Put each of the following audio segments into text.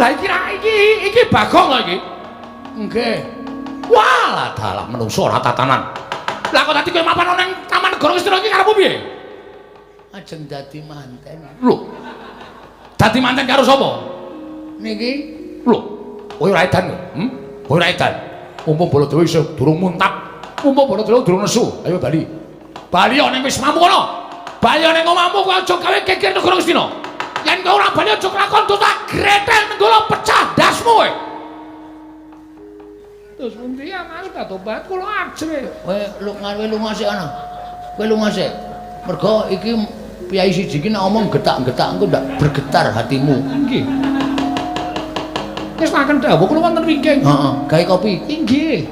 Lah iki iki iki Bagong lho iki. Nggih. Wah, dalah menungso ora tatanan. Lah kok dadi kowe mapan nang Taman Negara Ngastina iki karepmu piye? Ajeng dadi manten. Lho. Dadi manten karo sapa? Niki Lho, kowe ora edan lho. Hm? Kowe ora edan. Mumpung Baladewa isih durung muntap, mumpung Baladewa durung nesu. Ayo bali. Bali ana ning wismamu kono. Bali ana ning omahmu kowe aja gawe geger negara Ngastina. Yen kowe ora bali aja kelakon tak gretel nenggala pecah ndasmu kowe. Terus pundi ya Mas Batobat kula ajre. Kowe lunga lunga sik ana. Kowe lunga sik. Mergo iki piyai siji iki nek omong getak-getak engko ndak bergetar hatimu. Nggih. Wis makan dawuh kula wonten wingking. Heeh, gawe kopi. Inggih.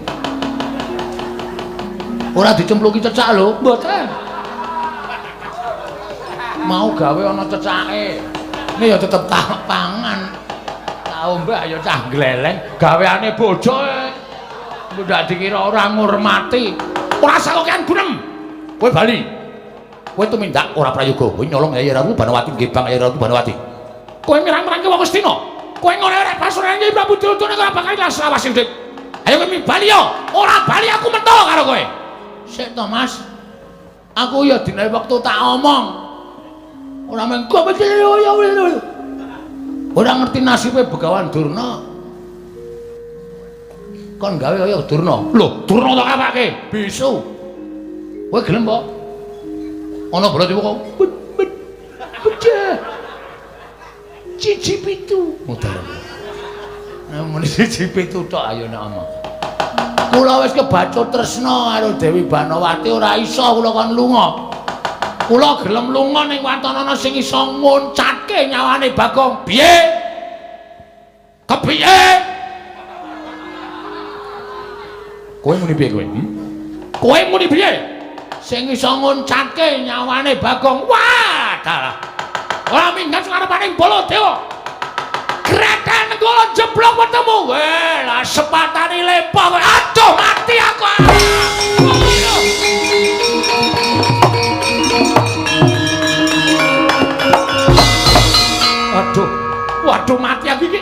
Ora dicempluki cecak lho. Mboten. Mau gawe ana cecake. Ini ya tetep tak pangan. Tak ombe ya cah gleleng gaweane bojo. Ndak dikira ora ngurmati. Ora sakokean gunem. Kowe bali. Kowe tumindak ora prayoga. Kowe nyolong Yai Ratu Banowati nggih Bang Yai Ratu Banowati. Kowe mirang-mirangke wong Ngastina. Kowe ngorek-orek pasuran Kyai Prabu Duryudana ora bakal ilas lawas urip. Ayo kowe bali yo. Ora bali aku mentolo karo kowe. Sik to, Mas. Aku ya dinae wektu tak omong. Ora mung ora ngerti nasibe Begawan Durna. Kon gawe kaya Durna. Lho, Durna tak apake? Bisu. Kowe gelem po? Ana Baladewa kok. Bejah. Siji pitu. Mudar. Nah, muni siji pitu tok ayo nek omong. Kula wis kebacut tresna karo Dewi Banowati ora iso kula kon lunga. Kula gelem lunga ning watonana sing iso nguncatke nyawane Bagong. Piye? Kepiye? Kowe muni piye kowe? Hmm? Kowe muni piye? Sing iso nguncatke nyawane Bagong. Wah, dalah. Ora minggat ngarepaning Baladewa. Gretel nenggala jeblok wetemu. Weh, lah sepatane lepoh kowe. Aduh, mati aku. Aduh. Waduh, mati aku iki.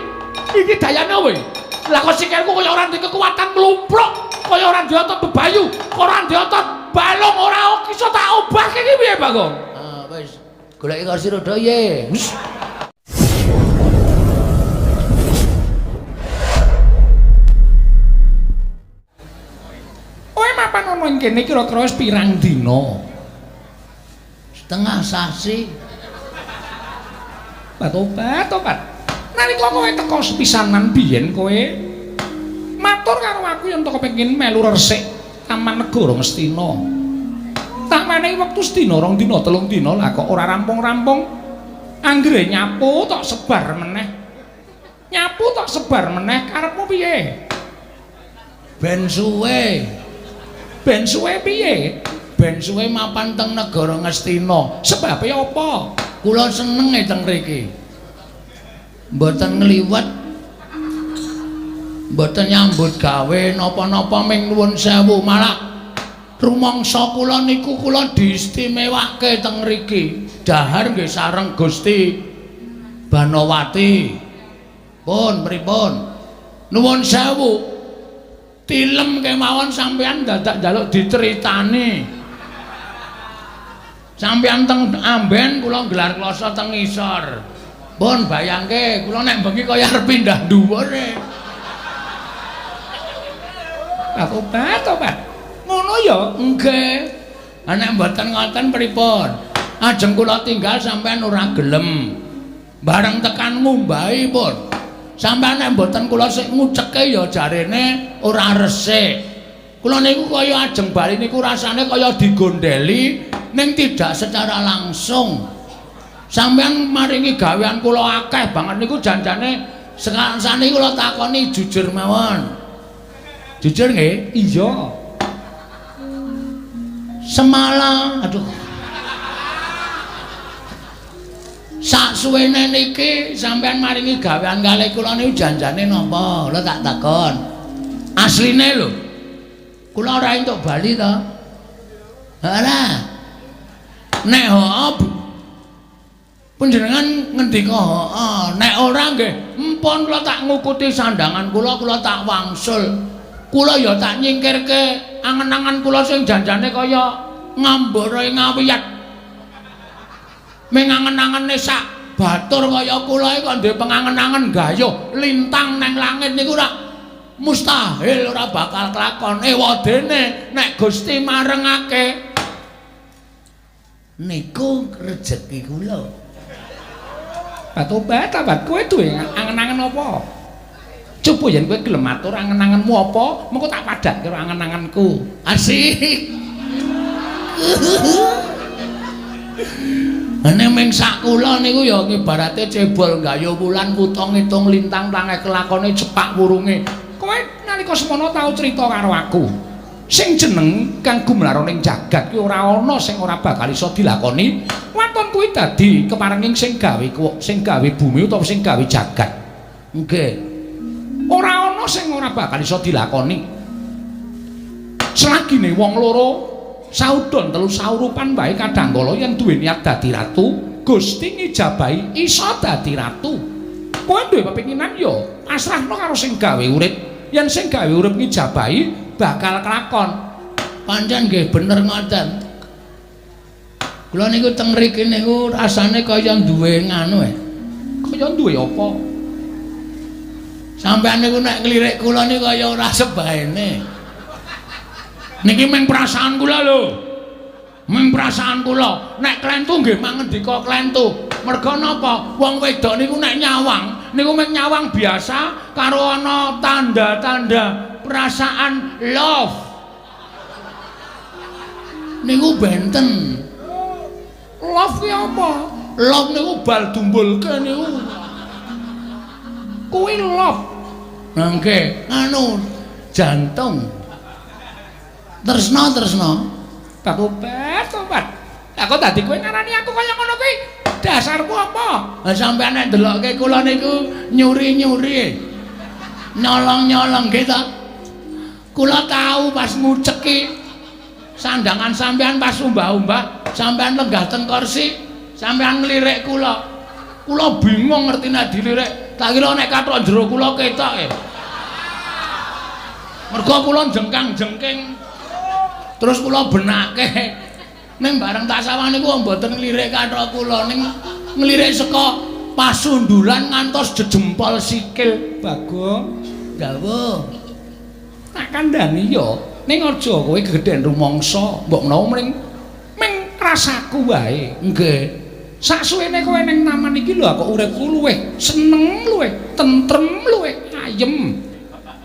Iki dayane kowe. Lah kok sikilku kaya ora ndek kekuatan mlumpruk, kaya ora ndek otot bebayu, ora ndek otot balung, ora iso tak obahke iki piye, Bagong? Ah, wis. Goleki kursi roda ye. Wis. Kowe mapan ana ing kene kira-kira wis pirang dina? Setengah sasi. Tobat, tobat. Nalika kowe teko sepisanan biyen kowe matur karo aku yen to kepengin melu resik Taman Negara Ngastina. Tak menehi wektu sedina, rong dina, telung dina lah kok ora rampung-rampung. Anggere nyapu tok sebar meneh. Nyapu tok sebar meneh karepmu piye? Ben suwe. Ben suwe piye? Ben suwe mapan teng negara Ngastina. Sebabe apa? Kula seneng e teng mriki. Mboten ngliwet. Mboten nyambut gawe napa-napa ming nuwun sewu malah rumangsa kula niku kula diistimewake teng mriki. Dahar nggih sareng Gusti Banowati. Pun pripun? Nuwun sewu. Tilem kemawon sampeyan dadak njaluk diceritani. Sampeyan teng amben kula nggelar kloso teng ngisor. Pun bayangke kula nek bengi kaya arep pindah dhuwur e. Tobat, tobat. Ngono ya? Nggih. Ha nek mboten ngoten pripun? Ajeng kula tinggal sampeyan ora gelem. Bareng tekan ngumbahi pun. Sampeyan nek mboten kula sik nguceke ya jarene ora resik. Kula niku kaya ajeng bali niku rasane kaya digondeli ning tidak secara langsung. Sampeyan maringi gawean kula akeh banget niku janjane saniki kula takoni jujur mawon. Jujur nggih? Iya. Semalam, aduh. Sak suwene niki sampeyan maringi gawean kalih kula niku janjane napa? Kula tak takon. Asline lho. Kula ora entuk bali to. Ora. Nek hooh Panjenengan ngendika heeh, nek ora nggih empun kula tak ngukuti sandangan kula, kula tak wangsul. Kula ya tak nyingkirke angen-angen kula sing janjane kaya ngambara ing ngawiyat. Ming angen-angene sak batur kaya kula iki kok duwe pengangen-angen gayuh lintang nang langit niku ora mustahil, ora bakal kelakon. Ewadene nek Gusti marengake niku rejeki kula. Batobat, tabat kowe duwe angen-angen apa? Coba yen kowe gelem matur angen-angenmu apa, mengko tak padhakke karo angen-angenku. Asik. Nek ming sak kula niku ya ibarate cebol gayuh wulan wuta ngitung lintang tangeh kelakone cepak wurunge. Kowe nalika semono tau crita karo aku. Sing jeneng kang gumlara ning jagat kuwi ora ana sing ora bakal iso dilakoni. Waton kuwi dadi keparenging sing gawe sing gawe bumi utawa sing gawe jagat. Nggih. Ora ana sing ora bakal iso dilakoni. Selagine wong loro saudon telu saurupan wae kadhangkala yen duwe niat dadi ratu, Gusti ngijabahi iso dadi ratu. Kowe duwe pepinginan ya pasrahno karo sing gawe urip. Yen sing gawe urip ngijabahi bakal kelakon. Pancen nggih bener ngoten. Kula niku teng mriki niku rasane kaya duwe nganu e. Kaya duwe apa? Sampeyan niku nek nglirik kula niku kaya ora sebaene. Niki mung perasaan kula lho. Mung perasaan kula. Nek klentu nggih mangendika klentu. Merga napa? Wong wedok niku nek nyawang, niku mung nyawang biasa karo ana tanda-tanda perasaan love. Niku benten. Love ki apa? Love niku bal dumbulke niku. Kuwi love. Nggih, anu jantung. Tresna tresna. Tobat, tobat. Lah kok dadi kowe ngarani aku kaya ngono kuwi? Dasarmu apa? Lah sampeyan nek ndelokke kula niku nyuri-nyuri. Nyolong-nyolong nggih ta? Kula tau pas nguceki sandangan sampeyan pas umbah-umbah, sampeyan lenggah teng kursi, sampeyan nglirik kula. Kula bingung ngerti nek dilirik, tak kira nek kathok jero kula ketok e. Mergo kula jengkang-jengking. Terus kula benake. Ning bareng tak sawang niku mboten nglirik kathok kula, ning nglirik saka pasundulan ngantos jejempol sikil. Bagong, dawuh. Tak kandhani ya, ning aja kowe gegeden rumangsa, mbok menawa mring ming rasaku wae. Nggih. Saksuwene kowe ning taman iki lho kok uripku luwih seneng, luwih tentrem, luwih ayem.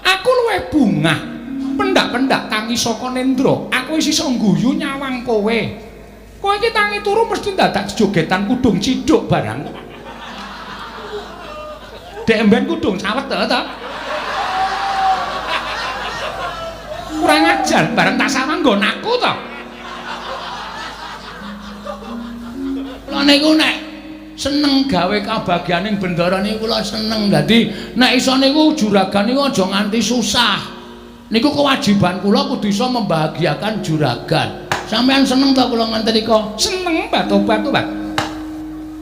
Aku luwih bungah. Pendak-pendak tangi saka nendra, aku wis iso ngguyu nyawang kowe. Kowe iki tangi turu mesti dadak jogetan kudung ciduk barang. Dek mben kudung cawet ta? Kurang ajar bareng tak sawang nggon aku to. Kula niku nek seneng gawe kabagyaning bendara niku kula seneng. Dadi nek iso niku juragan niku aja nganti susah. Niku kewajiban kula kudu iso membahagiakan juragan. Sampeyan seneng ta kula ngenten nika? Seneng batobat-tobat.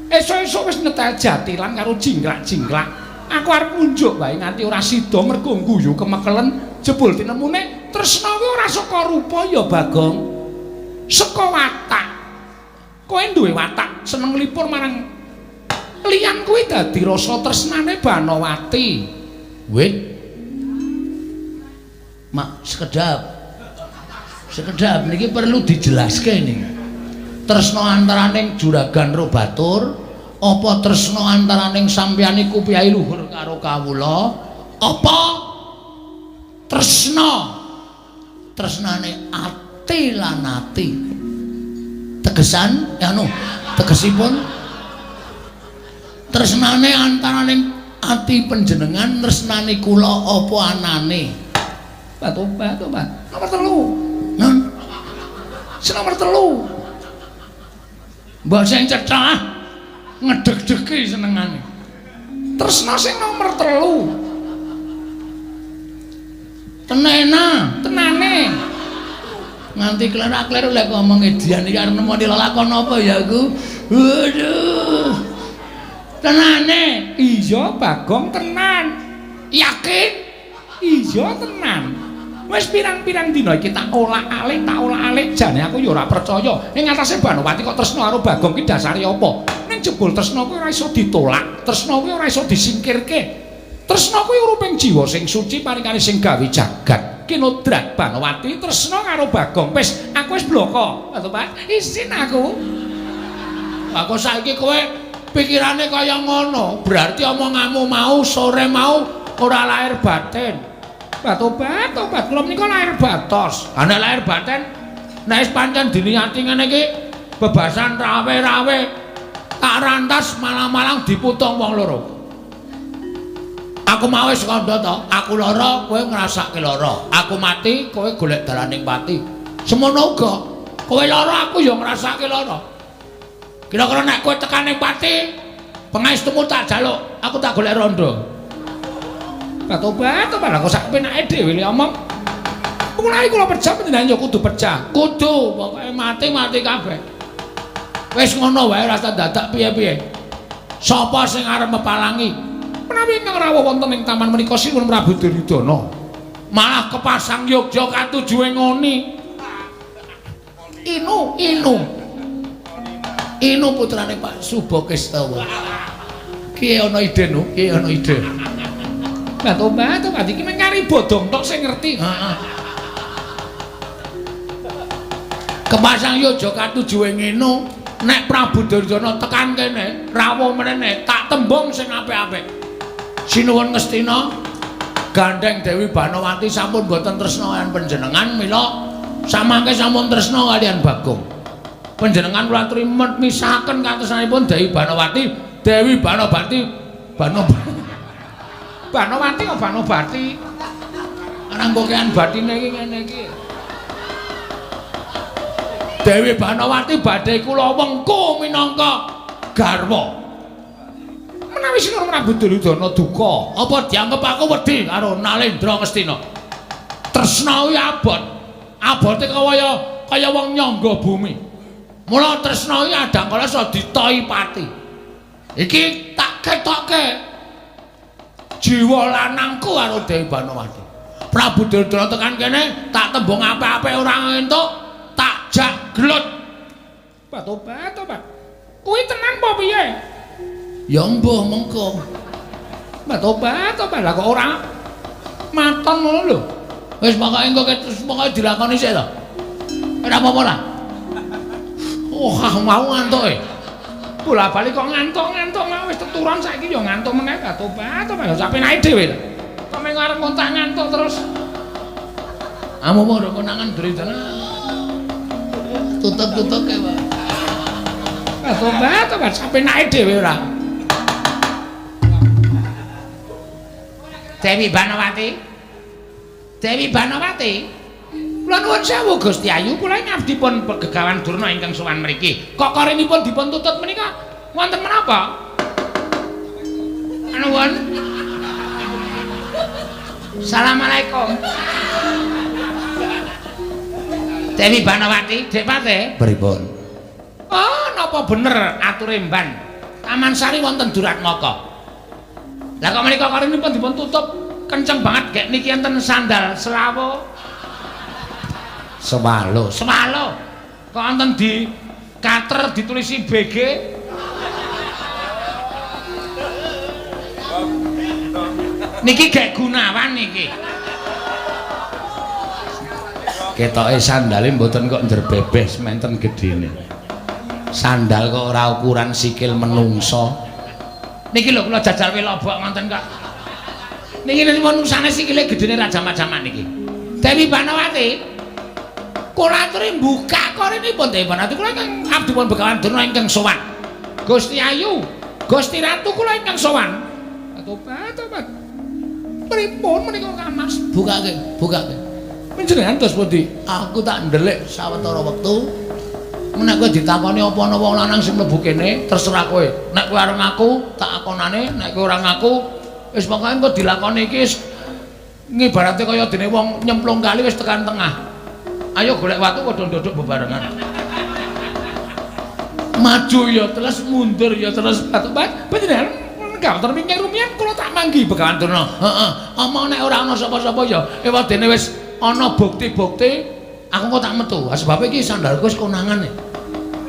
Esuk-esuk wis nyetel jatilan karo jingklak-jingklak. Aku arep ngunjuk wae nganti ora sida mergo ngguyu kemekelen jebul tinemune tresna kuwi ora saka rupa ya Bagong. Saka watak. Kowe duwe watak seneng lipur marang liyan kuwi dadi rasa tresnane Banowati. Wit. Mak sekedap. Sekedap niki perlu dijelaske niki. Tresna antaraning juragan ro batur, apa tresna antaraning sampeyan iku piyai luhur karo kawula, apa tresna tresnane ati lan ati. Tegesan anu tegesipun tresnane antaraning ati panjenengan tresnane kula apa anane? Tobat, tobat. Nomor 3. Non. Sing nomor 3. Mbok sing cethah ngedeg-degi senengane. Tresna sing nomor 3. Tenena, tenane. Nganti klerak-kleru lek ngomong edian iki arep nemoni lelakon apa ya aku. Waduh. Tenane? Iya, Bagong, tenan. Yakin? Iya, tenan. Wis pirang-pirang dina iki tak olak-alik, tak olak-alik, jane aku ya ora percaya. Ing atase Banowati kok tresna karo Bagong ki dasare apa? Ning jebul tresna kuwi ora iso ditolak, tresna kuwi ora iso disingkirke. Tresna kuwi uruping jiwa sing suci paringane sing gawe jagat. Kinodrat Banowati tresna karo Bagong. Wis, aku wis bloko. Pak, isin aku. Aku saiki kowe pikirane kaya ngono, berarti omonganmu mau sore mau ora lahir batin. Tobat, tobat, kula menika lahir batos. Ha nek lahir batin, nek wis pancen diniati ngene iki bebasan rawe-rawe tak rantas malang-malang diputung wong loro. Aku mau wis kandha to, aku lara kowe ngrasake lara, aku mati kowe golek dalaning pati. Semono uga, kowe lara aku ya ngrasake lara. Kira-kira nek kowe tekan ning pati, pangestumu tak jaluk, aku tak golek rondo. Tobat, tobat, aku sak penake dhewe le omong. Mulai kula pejah panjenengan ya kudu pejah. Kudu, pokoke mati-mati kabeh. Wis ngono wae ora dadak piye-piye. Sapa sing arep mepalangi? Menawi ingkang rawuh wonten ing taman menika Sinuwun Prabu Duryudana. Malah kepasang yogya katujuhe ngoni. Inu, Inu. Inu putrane Pak Subokestawa. Ki ana ide nu, ki ana ide. Lah tobat, tobat iki mung kari bodong tok sing ngerti. Heeh. Kepasang yogya katujuhe ngene, nek Prabu Duryudana tekan kene, rawuh mrene, tak tembung sing apik-apik. Sinuwun Ngastina, gandeng Dewi Banowati sampun boten tresna kaliyan panjenengan, mila samangke sampun tresna kaliyan Bagong. Panjenengan kula aturi misahaken katresnanipun Dewi Banowati, Dewi Banobati, Banowati kok Banobati? Arang kokean batine iki ngene iki. Dewi Banowati badhe kula wengku minangka garwa. Menawi Sinuwun Prabu Duryudana duka, apa dianggep aku wedi karo Nalendra Ngastina? Tresna kuwi abot. Abote kaya wong nyangga bumi. Mula tresna kuwi adangkala iso ditoi pati. Iki tak ketokke jiwa lanangku karo Dewi Banowati. Prabu Duryudana tekan kene tak tembung apik-apik ora entuk, tak jak gelut. Tobat, tobat. Kuwi tenan apa piye? Ya mbuh mengko. Tobat, tobat. Lah kok ora maton ngono lho. Wis pokoke engko terus pokoke dilakoni sik to. Ora apa-apa lah. Oh, mau ngantuke. Bola-bali kok ngantuk-ngantuk wis teturon saiki ya ngantuk meneh. Tobat, tobat. Ya sak penake dhewe to. Kok mung arep ngontak ngantuk terus. Amu ora konangan Duryudana. Tutup-tutup ke, Pak. Tobat, tobat sak penake dhewe ora. Dewi Banowati. Dewi Banowati. Kula nuwun sewu Gusti Ayu, kula ngabdi pun pegegawan Durna ingkang sowan mriki. Kok korinipun dipun tutut menika wonten menapa? Nuwun. Assalamualaikum. Dewi Banowati, Dek Pate. Pripun? Oh, napa bener ature Mban? Taman Sari wonten Duratmaka. Lah kok menika korinipun dipun tutup kenceng banget gek niki enten sandal selawo. Swalo. Swalo. Kok enten di kater ditulisi BG? Niki gek Gunawan niki. Ketoke sandale mboten kok njerbebeh sementen gedene. Sandal kok ora ukuran sikil menungso. Niki lho kula jajal welobok ngoten kok. Niki menungsane sikile gedene ra jamak-jamak niki. Dewi Banowati. Kula aturi mbuka korinipun Dewi Banowati kula ingkang abdi pun Begawan Durna ingkang sowan. Gusti Ayu, Gusti Ratu kula ingkang sowan. Tobat, tobat. Pripun menika Kang Mas? Bukake, bukake. Panjenengan dos pundi? Aku tak ndelik sawetara wektu. Nek kowe ditakoni apa ana wong lanang sing mlebu kene, terserah kowe. Nek kowe arep ngaku, tak akonane, nek kowe ora ngaku, wis pokoke engko dilakoni iki wis ngibarate kaya dene wong nyemplung kali wis tekan tengah. Ayo golek watu padha ndodhok bebarengan. Maju ya terus mundur ya terus Batuk panjenengan lenggah wonten wingking rumiyin kula tak manggi Begawan Durna. Heeh. Omong nek ora ana sapa-sapa ya ewadene wis ana bukti-bukti aku kok tak metu. Sebab iki sandalku wis konangan.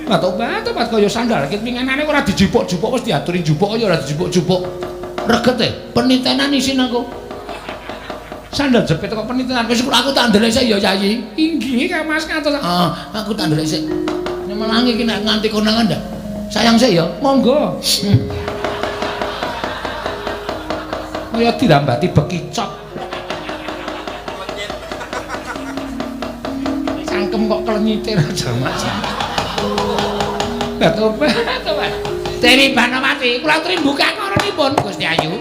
Batuk kaya sandal iki winginane ora dijupuk-jupuk wis diaturi jupuk kaya ora dijupuk-jupuk. Regete penitenan isin aku. Sandal jepit kok penitenan wis aku tak ndelek sik ya Yayi. Inggih Kang Mas kantos. Heeh, aku tak ndelek sik. Nyemelangi iki nek nganti konangan ndak. Sayang sik ya. Monggo. Kaya dirambati bekicot. Cangkem kok klenyitir aja Mas. Batuk. Dewi Banowati, kula aturi mbukak karonipun Gusti Ayu.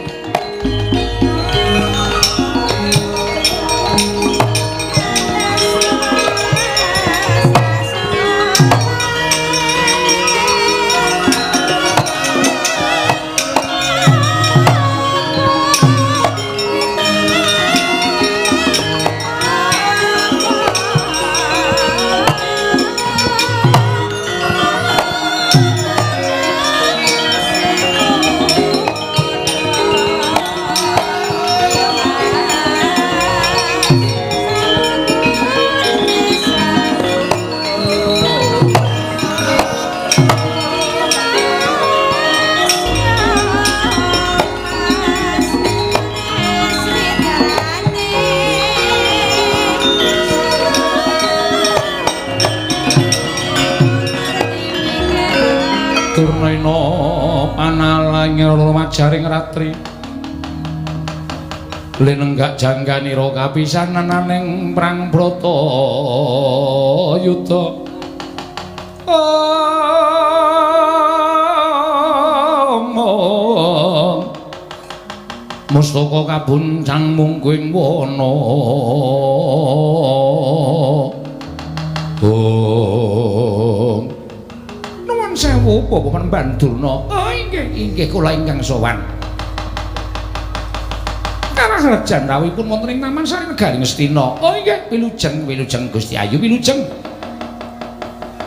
Turnaina panalangir wajaring ratri linenggak jangganira kapisanan ning prang brata yuda. Mustaka kabuncang mungguing wana. Nuwun sewu Bapak Panembahan Durna. Oh inggih, inggih kula ingkang sowan. Karaharjan rawuhipun wonten ing Taman Sari Negari Ngastina. Oh inggih, wilujeng wilujeng Gusti Ayu wilujeng.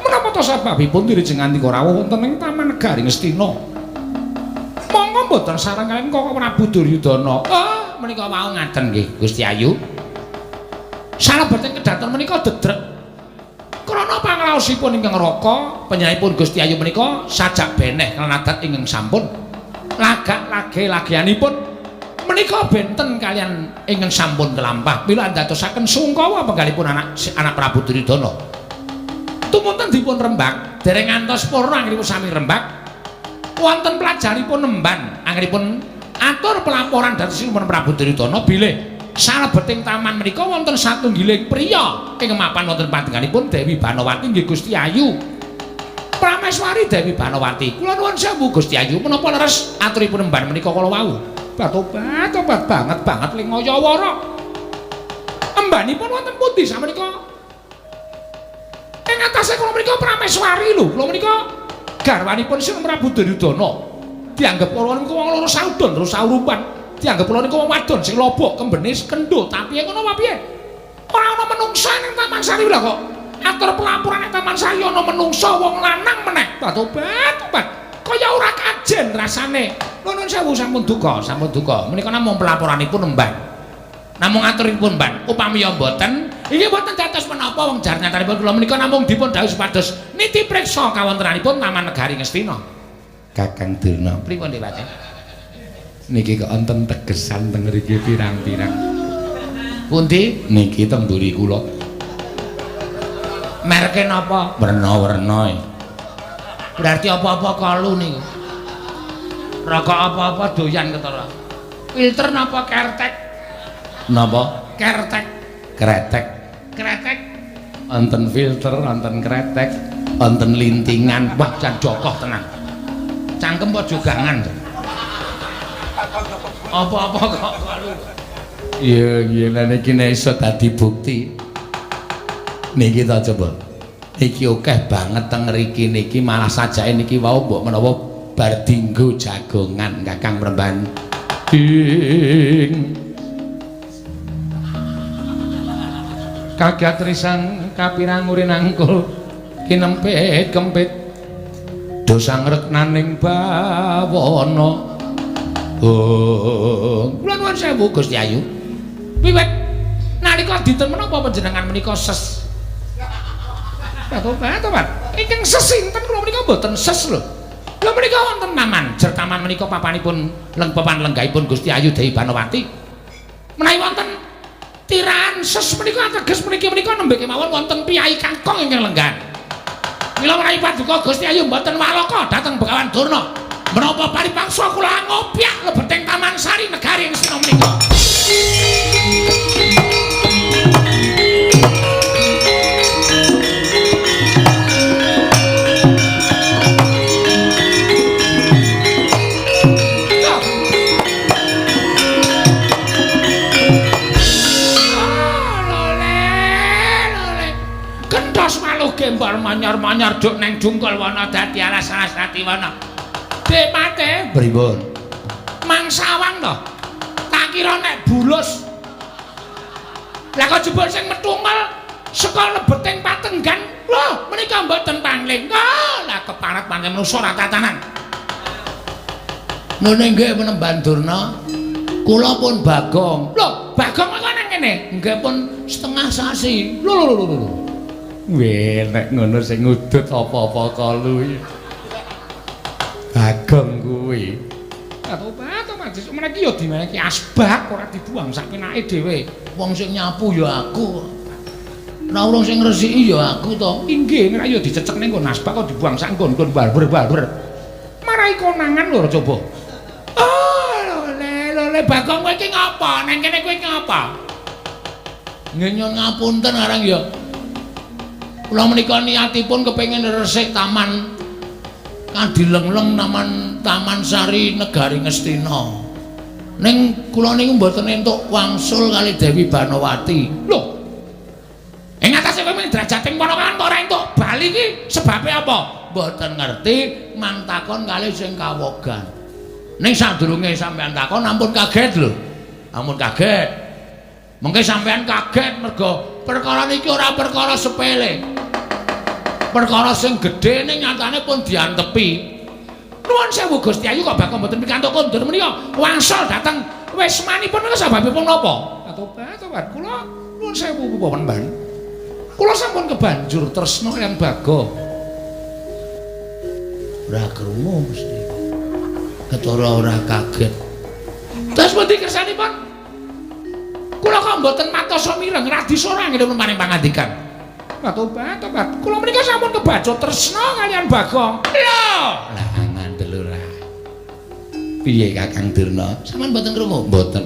Menapa ta sababipun dirijeng ngantika rawuh wonten ing Taman Negari Ngastina? Monggo mboten sareng kaliyan Koko Prabu Duryudana. Oh, menika wau ngaten nggih Gusti Ayu. Salebeting kedaton menika dedrek krana pangraosipun ingkang raka panjenenganipun Gusti Ayu menika sajak beneh lan adat ingkang sampun lagak lage-lageanipun menika benten kaliyan ingkang sampun kelampah mila andadosaken sungkawa penggalipun anak Prabu Duryudana. Tumunten dipun rembag dereng ngantos purna anggenipun sami rembag wonten pelajaripun nemban anggenipun atur pelaporan dhateng Sinuwun Prabu Duryudana bilih salebeting taman menika wonten satunggiling priya ing mapan wonten panjenenganipun Dewi Banowati nggih Gusti Ayu. Prameswari Dewi Banowati, kula nuwun sewu Gusti Ayu, menapa leres aturipun emban menika kala wau? Batobat obat banget banget lingaya wara. Embanipun wonten pundi samenika? Ing atase kula menika Prameswari lho, kula menika garwanipun Sinuwun Prabu Duryudana. Dianggep kula niku wong loro saudon, terus saurupan. Dianggep kula niku wong wadon sing lobok kembene kendho, tapi ngono apa piye? Ora ana menungsa ning Taman Sari lho kok. Atur pelaporan ning Taman Sari ana menungsa wong lanang meneh. Batobat, obat. Kaya ora kajen rasane. Nuwun sewu sampun duka, sampun duka. Menika namung pelaporanipun emban. Namung aturipun emban. Upami ya mboten, iki mboten dados menapa wong jar nyatanipun kula menika namung dipun dawuh supados niti priksa kawontenanipun Taman Negari Ngastina. Kakang Durna, pripun Dewate? Niki kok wonten tegesan teng mriki pirang-pirang. Pundi? Niki teng mburi kula. Merke napa? Werna-werna. Berarti apa-apa kalu niku. Rokok apa-apa doyan ketara. Filter napa kertek? Napa? Kertek. Kretek. Kretek. Wonten filter, wonten kretek, wonten lintingan. Wah, jan jokoh tenan. Cangkem apa jogangan? Apa-apa kok kalu. Iya, iya, lha niki nek iso dadi bukti. Niki ta coba. Niki akeh banget teng mriki niki malah sajake niki wau mbok menawa bar dinggo jagongan Kakang Premban. Ding. Kagat risang kapirang urinangkul kinempit kempit. Do sangreknaning bawana. Oh, kula nuwun sewu Gusti Ayu. Wiwit nalika dinten menapa panjenengan menika ses? Tobat. Ingkang ses sinten kula menika mboten ses lho. Lho menika wonten taman, jer taman menika papanipun papan lenggahipun Gusti Ayu Dewi Banowati. Menawi wonten tirahan ses menika ateges mriki menika nembe kemawon wonten piyai kakung ingkang lenggahan. Mila menawi paduka Gusti Ayu mboten walaka dhateng Begawan Durna. Menapa paripaksa kula ngopyak lebeting Taman Sari negari Ngastina menika. Gentos maluh gembor manyor-manyor duk neng jungkul wana dadi alas-alas dadi wana. Dek Pate pripun? Mangsawang to. Tak kira nek bulus. Lah kok jebul sing metungel saka lebeting patenggan. Lho, menika mboten pangling. Oh, lah keparat pancen manusa ora tatanan. Ngene nggih Penemban Durna. Kula pun Bagong. Lho, Bagong kok nang kene? Nggih pun setengah sasi. Lho lho lho lho. Weh, nek ngono sing ngudut apa-apa kalu. Bagong kuwi. Tobat, tobat. Meniki ya dimeneki asbak ora dibuang sak penake dhewe. Wong sing nyapu ya aku. Ora urung sing ngresiki ya aku to. Inggih, nek ya dicecek ning nggon asbak kok dibuang sak nggon-nggon barber-barber. Marai konangan lho coba. Oh, lho lho Bagong kowe iki ngapa? Nang kene kowe iki ngapa? Nggih nyuwun ngapunten arang ya. Kula menika niatipun kepengin resik taman Kadilengleng taman Taman Sari Negari Ngastina. Ning kula niku mboten entuk wangsul kali Dewi Banowati. Lho. Ing atase kowe mung derajating Panakawan kok ora entuk bali iki sebabe apa? Mboten ngerti, mang takon kali sing kawogan. Ning sadurunge sampean takon ampun kaget lho. Ampun kaget. Mengke sampean kaget mergo perkara niki ora perkara sepele. Perkara sing gedhe ning nyatane pun diantepi. Nuwun sewu Gusti Ayu kok bakal mboten pikantuk kondur menika wangsul dhateng wismanipun menika sebabipun napa? Tobat, tobat. Kula nuwun sewu Paman. Kula sampun kebanjur tresna kaliyan Bagong. Ora krungu mesti. Ketara ora kaget. Terus pundi kersanipun? Kula kok mboten matosa mireng radisora ngene paring pangandikan. Tobat, tobat. Kula menika sampun kebacut tresna kaliyan Bagong. Lho, lah ngandel ora. Piye Kakang Durna? Sampeyan mboten krungu? Mboten.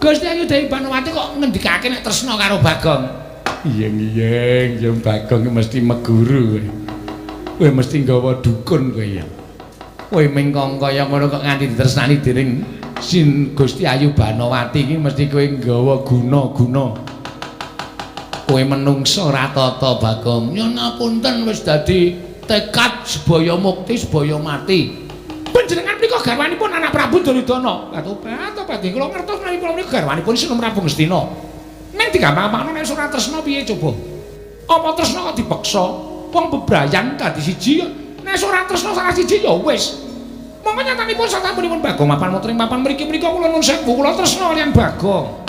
Gusti Ayu Dewi Banowati kok ngendikake nek tresna karo Bagong? Iyeng-iyeng, ya Bagong mesti meguru. Kowe mesti nggawa dukun kowe ya. Kowe mingkong kaya ngono kok nganti ditresnani dening Sin Gusti Ayu Banowati iki mesti kowe nggawa guna-guna. Kowe menungso ora tata Bagong. Nyuwun ngapunten wis dadi tekad sebaya mukti sebaya mati. Panjenengan menika garwanipun anak Prabu Duryudana. Tobat, tobat. Kula ngertos menawi kula menika garwanipun Sinun Prabu Ngastina. Ning digampang-gampangno nek ora tresna piye coba? Apa tresna kok dipeksa? Wong bebrayan dadi siji nek ora tresna salah siji ya wis. Monggo nyatanipun sasampunipun Bagong mapan wonten ing papan mriki menika kula nuwun sewu kula tresna kaliyan Bagong.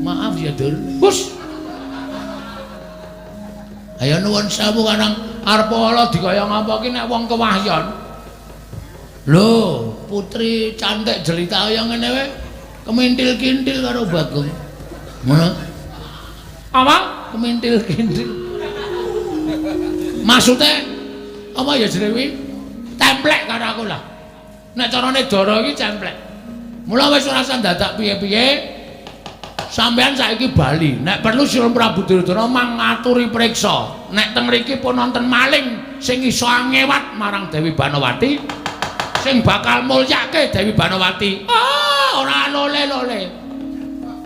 Maaf ya, Dur. Hus. Ayo nuwun sewu karang arep ala dikaya ngapa ki nek wong kewahyon. Lho, putri cantik jelita kaya ngene wae kemintil-kintil karo Bagong. Ngono. Apa? Kemintil-kintil. Maksude apa ya jenenge kuwi? Templek karo aku lah. Nek carane dara iki cemplek. Mula wis ora usah dadak piye-piye. Sampeyan saiki bali. Nek perlu Sinun Prabu Duryudana mangaturi priksa. Nek teng mriki pun wonten maling sing iso angewat marang Dewi Banowati, sing bakal mulyake Dewi Banowati. Ah, ora lole-lole.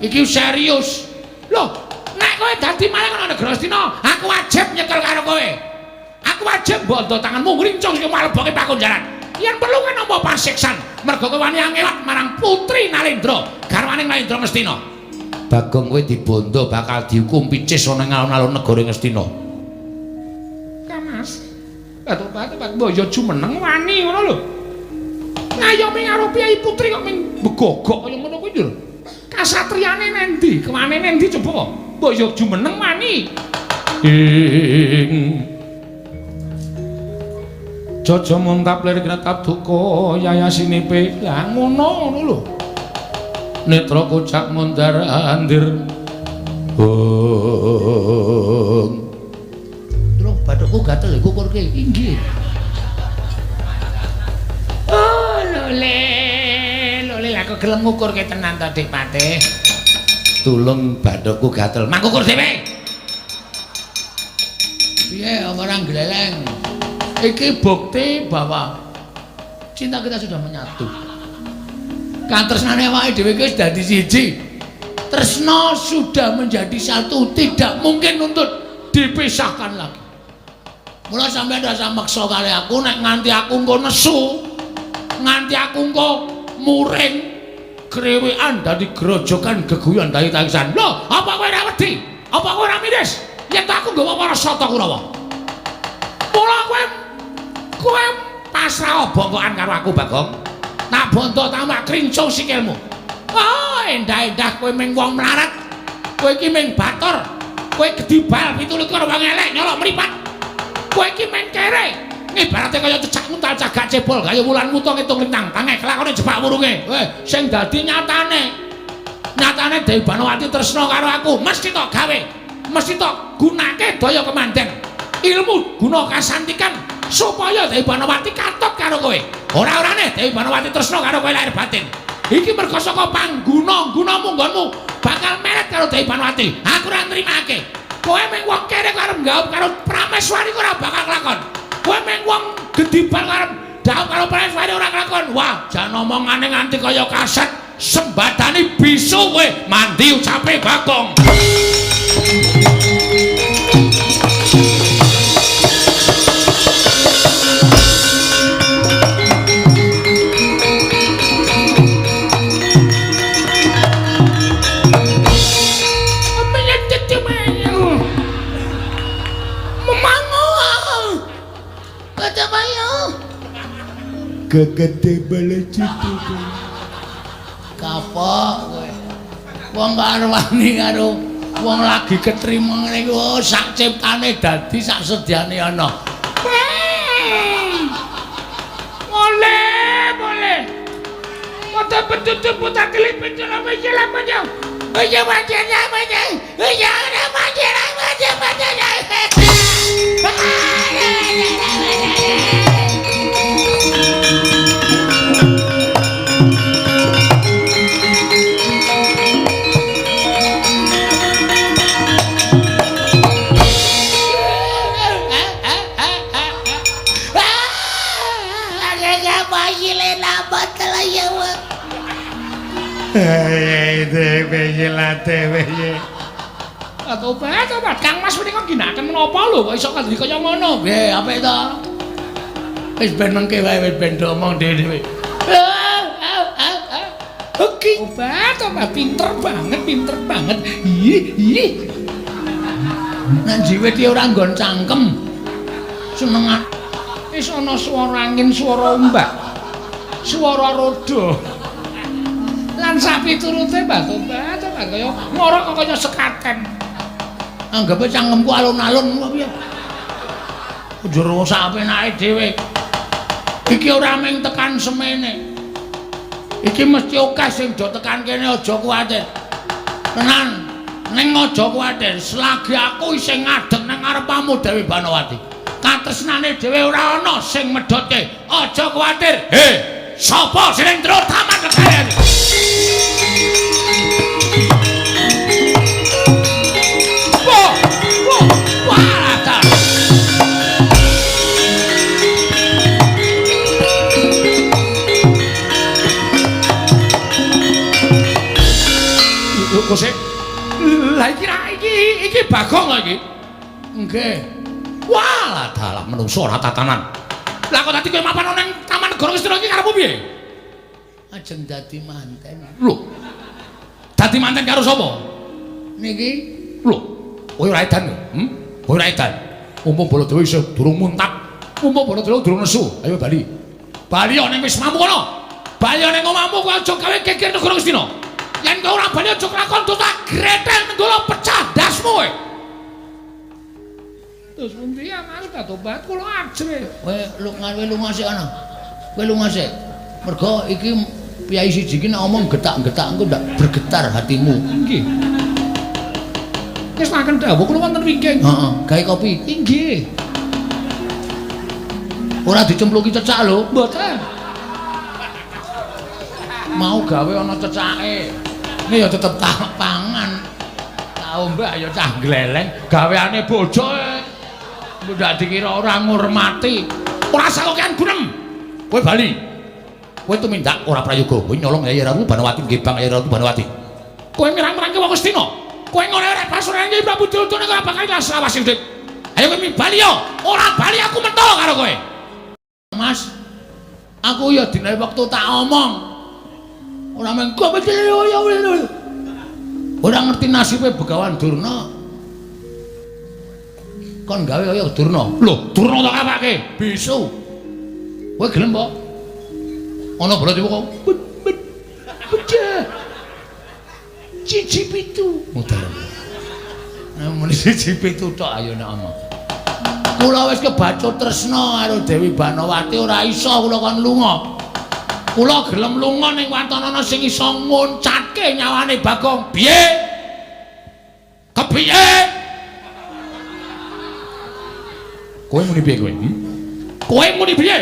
Iki serius. Lho, nek kowe dadi maling ana negara Astina, aku wajib nyekel karo kowe. Aku wajib bondo tanganmu ngrincung sing maleboke pakunjaran. Yen perlu kowe nampa pasiksan, mergo kowe wani angewat marang putri Nalendra, garwane Nalendra Ngastina. Bagong kowe dibondo bakal dihukum picis ana ing alun-alun negara Ngastina. Kamas. Batuk-batuk mbok ya jumeneng wani ngono lho. Ngayomi karo Kyai Putri kok ming begogok kaya ngono kuwi lho. Kasatriyane nendi? Kewane nendi coba? Mbok ya jumeneng wani. Ing Jaja muntap lir kretap duka yayasinipe. Lah ngono ngono lho. Netra kocak mundar andir. Hong. Terus bathukku gatel kukurke. Inggih. Oh, lole. Lole lah kok gelem ngukurke tenan to, Dik Patih. Tulung bathukku gatel. Mangkukur dhewe. Piye ora gleleng. Iki bukti bahwa cinta kita sudah menyatu. Katresnane awake dhewe iki wis dadi siji. Tresna sudah menjadi satu, tidak mungkin untuk dipisahkan lagi. Mula sampeyan rasa meksa kali aku nek nganti aku engko nesu, nganti aku engko muring krewekan dadi grojokan geguyon dadi tangisan. Lho, apa kowe ora wedi? Apa kowe ora miris? Yen aku nggawa para sata Kurawa. Mula kowe pasrah bongkokan karo aku, Bagong. Tak bonto tamak krincung sikilmu. Oh, endah-endah kowe ming wong mlarat. Kowe iki ming batur. Kowe gedibal 27 wong elek nyolok mripat. Kowe iki ming kere. Ibarate kaya cecak nguntal cagak cebol kaya wulan wuta ngitung lintang. Tangeh kelakone jepak wurunge. Weh, sing dadi nyatane. Nyatane Dewi Banowati tresna karo aku, mesti tok gawe. Mesti tok gunake daya kemanden. Ilmu guna kasantikan supaya Dewi Banowati katut karo kowe. Ora-orane Dewi Banowati tresna karo kowe lahir batin. Iki mergo saka pangguna-gunamu nggonmu bakal meret karo Dewi Banowati. Aku ora nrimake. Kowe mung wong kere karo nggaup karo Prameswari ora bakal kelakon. Kowe mung wong gedibal karo dhaup karo Prameswari ora kelakon. Wah, jan omongane nganti kaya kaset sembadani bisu kowe mandi ucape Bagong. Gegede balajitu. Kapok kowe. Wong karo wani karo wong lagi ketrima ngene iku sak ciptane dadi sak sedyane ana. Boleh, boleh. Mata betutu putar kelipin jalan jalan jalan. Oye wajahnya wajah. Oye wajah wajah wajah. Obat-obat Kang Mas menika ginakaken menapa lho kok iso kandhi kaya ngono? Nggih, apik to. Wis ben mengke wae wis ben omong dhewe-dhewe. Oke. Obat-obat pinter banget, pinter banget. Ih, ih. Nek jiwit ora nggon cangkem. Senengan wis ana swara angin, swara ombak. Swara roda. Lan sapiturute batu-batu kaya ngorok kok kaya sekaten. Anggape cangkemku alun-alun apa piye? Njur sak penake dhewe. Iki ora mung tekan semene. Iki mesti akeh sing do tekan kene, aja kuwatir. Tenan, ning aja kuwatir, selagi aku isih ngadeg nang ngarepamu Dewi Banowati. Katresnane dhewe ora ana sing medhotke. Aja kuwatir. He, sapa sing ndro taman negara? Kosek. Lah iki Bagong lho iki. Nggih. Wah, dalah menungso ora tatanan. Lah kok dadi kowe mapan nang Taman Negara Ngastina iki karepmu piye? Ajeng dadi manten. Lho. Dadi manten karo sapa? Niki. Lho, kowe ora edan lho. Kowe ora edan. Mumpung Baladewa isih durung muntap. Mumpung Baladewa durung nesu, ayo bali. Bali ana ning wismamu kono. Bali ana ning omahmu kowe aja gawe geger negara Ngastina. Yen kowe ora bali aja kelakon tak gretel nenggala pecah ndasmu kowe. Terus pundi ya Mas tobat kula ajre. Kowe lunga sik ana. Kowe lunga sik. Mergo iki piyai siji iki nek omong getak-getak engko ndak bergetar hatimu. Nggih. Wis makan dawuh kula wonten wingking. Heeh, gawe kopi. Inggih. Ora dicempluki cecak lho. Mboten. Mau gawe ana cecake. Ini ya tetep tak pangan. Tak ombe ya cah gleleng gaweane bojo. Ndak dikira ora ngurmati. Ora sakokean gunem. Kowe bali. Kowe tumindak ora prayoga. Kowe nyolong Yai Ratu Banowati nggih Bang Yai Ratu Banowati. Kowe mirang-mirangke wong Ngastina. Kowe ngono rek pasuran Kyai Prabu Duryudana ora bakal ikhlas lawas urip. Ayo kowe bali yo. Ora bali aku mentolo karo kowe. Mas, aku ya dinae wektu tak omong. Ora mung ora ngerti nasibe Begawan Durna. Kon gawe kaya Durna. Lho, Durna tak apake? Bisu. Kowe gelem po? Ana Baladewa kok. Becah. Siji pitu. Modal. Nah, muni siji pitu tok ayo nek omong. Kula wis kebacut tresna karo Dewi Banowati ora iso kula kon lunga. Kula gelem lunga ning watonana sing iso nguncatke nyawane Bagong. Piye? Kepiye? Kowe muni piye kowe? Kowe muni piye?